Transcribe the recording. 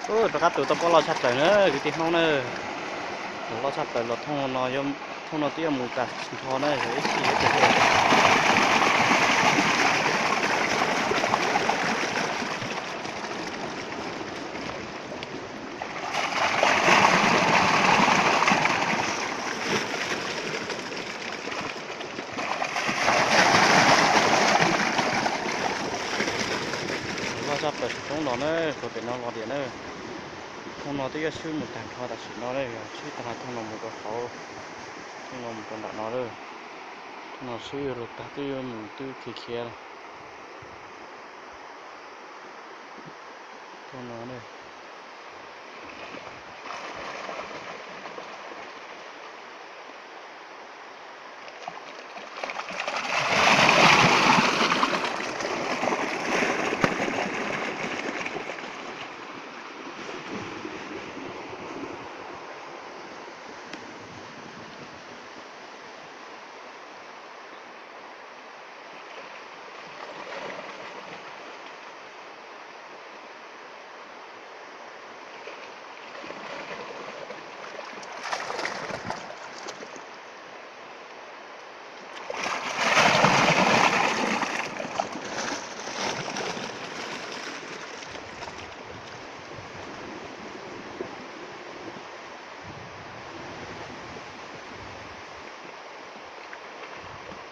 Rov qab tus tau pob loj tshaj plaws na kwv tij Hmoob na. Tus loj tshaj plaws los thooj no, thooj no twb yuav mus tas nrho na, yog ib txhij yuav tus loj tshaj plaws tsis poob los na, kuv pem no los diam na. Thooj no twb yuav swb mus tag nrho tam sim no na, yog swb tag los thooj no mus rau hauv, thooj no mus rau nram no lawm. Thooj no swb lug tag twb yuav mus twb khiav khiav lawm. Thooj no